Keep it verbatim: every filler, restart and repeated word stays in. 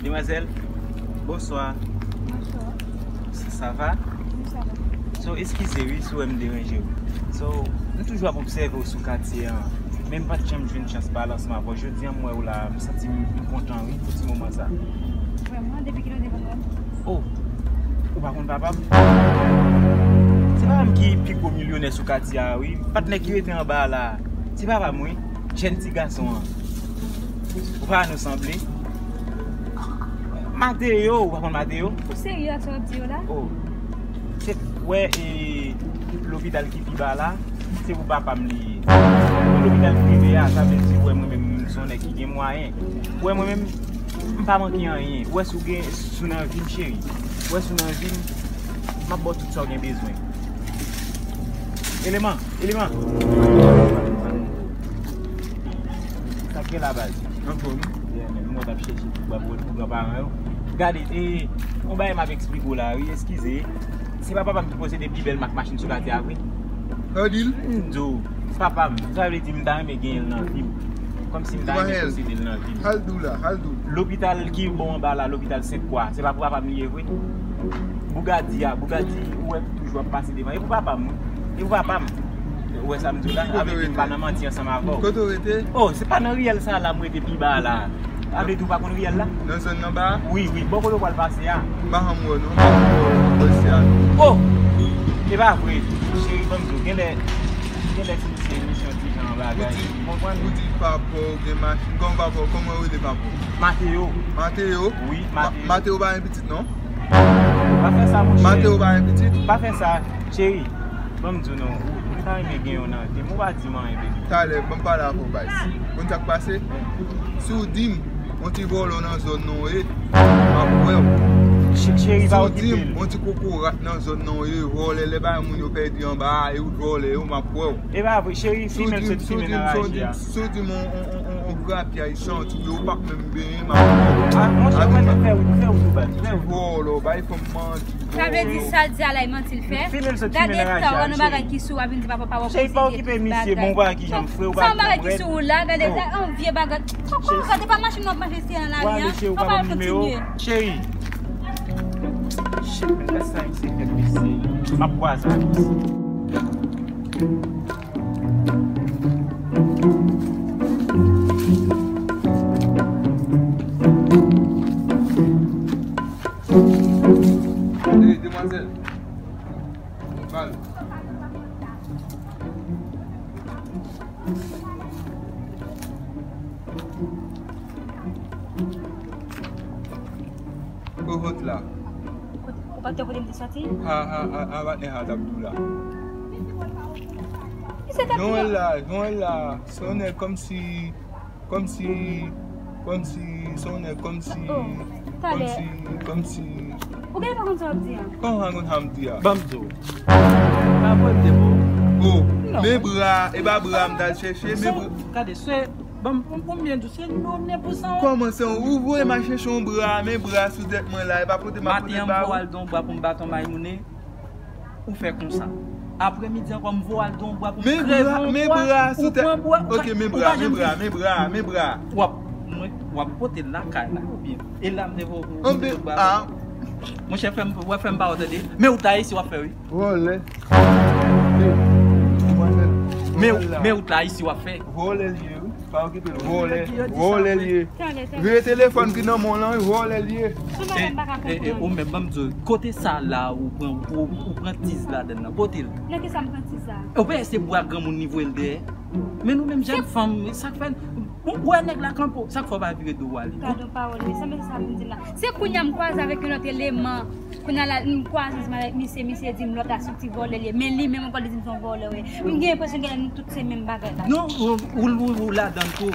Demwazèl, bonswa. Sa va? So, eskize wi si w wè m deranje w. So, m toujou ap obsève w sou katye an, men m pa t janm jwenn chans pale ansanm avè w. Jodi a m wè w la, m santi m, m kontan wi pou ti moman sa. Vrèman, depi kilè w te konn wè m? Oh, ou pa konn papa m? Se papa m ki pi gwo milyonè sou katye a wi. Patnè ki rete anba a la, se papa m wi. Jèn ti gason an. Ou pa nou sanble. Mateo, ou pa konn Mateo? Ou serye ak sa w ap di yo la? Oh. Se, wè, e, lopital ki pi ba la, se pou papa m li ye. Pou lopital prive a, sa vle di, wè, mwen menm, m se yon nèg ki gen mwayen. Wè, mwen menm, m pa manke anyen. Wè, si w gen, si w nan vi m, cheri. Wè, si w nan vi m, m ap ba w tout sa w gen bezwen. Eleman, eleman. Sa k gen la, baz? Anfòm. Yeah, men, m wè w t ap chèche pou, pou, pou granparan yo. Gade, e, yon bagay m ap eksplike w la, wi, eskize. Se pa papa m ki posede pi bèl mak machin sou latè a vre. Sa w di l? M di w, se papa m. Sa vle di m ta renmen genyen l nan vi m. Kòmsi m ta renmen posede l nan vi m. Sa l di w la, sa l di w. Lopital ki bò anba la, lopital Sent Kwa, se pa pou papa m li ye vre? Bougadi a, Bougadi, ou wè toujou ap pase devan. E pou papa m, wi. E pou papa m. Ou wè sa m di w la? Avèk m pa nan manti ansanm avè w. Kote w rete? Oh, se pa nan riyèl sa la m rete pi ba la. Avè tou pa konn riyèl la? Nan zòn nan ba a? Wi, wi, bò kote w pral pase a. M pa janm wè w non, m pa janm wè w nan pase a. Oh! E pa vre, cheri, ban m di w, genlè, genlè ti misye misyon ti jan bagay. Ou di, ou di papa w gen machin, kòman papa w, kòman yo rele papa w? Mateo. Mateo? Wi, Mateo. Mateo pa gen pitit non? Pa fè sa, monchè. Mateo pa gen pitit? Pa fè sa, cheri. Ban m di w non, ou, ou ta renmen gen yon nan vi m, ou pa di m anyen, baby. Talè, ban m pale avè w, baz. Konn sa k pase? Si w di m, yon ti vòlò nan zòn nan w ye, m ap kwè w. Cheri, pa okipe l. Si w di m, yon ti kokorat nan zòn nan w ye, vòlè, lè bay moun yo pèdi anba a, e ou t vòlè yo, m ap kwè w. E pa vre, cheri, fimèl soti fimen nan raje a. Si w di m, si w di m, on, on, on, on, on grapyay santi w, yo p ap menm benyen, m ap kwè w. Ah, monchè, mwen fè wout, fè wout ou bat, fè wout. Vòlò, bay fanm manti. Sa vle di sa l di a la, e manti l fè? Gade tan w nan bagay ki sou, w ap vin di papa pa w posede bagay. Cheri, pa okipe misye, bon, bagay ki jan m fre, ou pa konprann. Sa yon bagay ki sou ou la, gade, an vye bagay. Kòman gade pa machin nan ap mache se nan lari an? An pa kontinye. Cheri. Shit, men, lè sa misye fè misye. M ap kwaze ak misye. Ey, demwazèl. Bal. Ou vant la. Ou pa t kote m te soti? Ha, ha, ha, ha, patnè ha t ap di w la. Misye t ap di w. Non, l la, non, l la. Se yon nèg kòmsi, kòmsi, kòmsi, se yon nèg kòmsi, kòmsi, kòmsi. Ou genlè pa konn sa w ap di a. Kòman pa konn sa m di a? Ban m di w. Pa voye m de mo. Oh, men bra, e pa bra m t al chèche, men bra. Gade, se Ban m, pou m byen di w, se nimewo m gen pou san w. Kòman san w? Ou voye m al chèche yon bra, men bra sou tèt mwen la, e pa pote m ap pote ba ou. Maten an, m voye w al de yon bra pou m bat yon maymoune, ou fè konsa. Apremidi ankò, m voye w al de yon bra pou m kreve yon bra, ou pran bra. Ok, men bra, men bra, men bra, men bra. W ap, mwen, w ap pote l lakay la, oubyen? E la m te voye w, ou te bra. Monchè, fè m, w ap fè m pa w tande. Men wout la, isi w ap fè, wi. Vòlè. Men, men wout la, isi w ap fè. Vòlè l ye, wi. Pa okipe l. Vòlè. Vòlè l ye. Veye telefòn ki nan men w lan, wi, vòlè l ye. E, e, e, ou menm, ban m di w, kote sa la ou pran, ou, ou pran tiz ladann nan, kote l? Nan ki sa m pran tiz la? Ou pa wè se bwa granmoun li voye l dèyè? Men nou menm jèn fanm, sa k fè, ou wè nèg la kanpe w, sa k fè w pa vire do w ale? Gadon pawòl, wi, sa mesye sa vin di m la. Se kounye a m kwaze avèk yon lòt eleman. Kounye a la, m kwaze ansanm avèk misye, misye di m lòt la se yon ti vòlè l ye. Men li menm ankò, li di m se yon vòlè, wi. M gen enpresyon genlè nou tout se menm bagay la. Non, ou, ou, ou, ou ladann tou.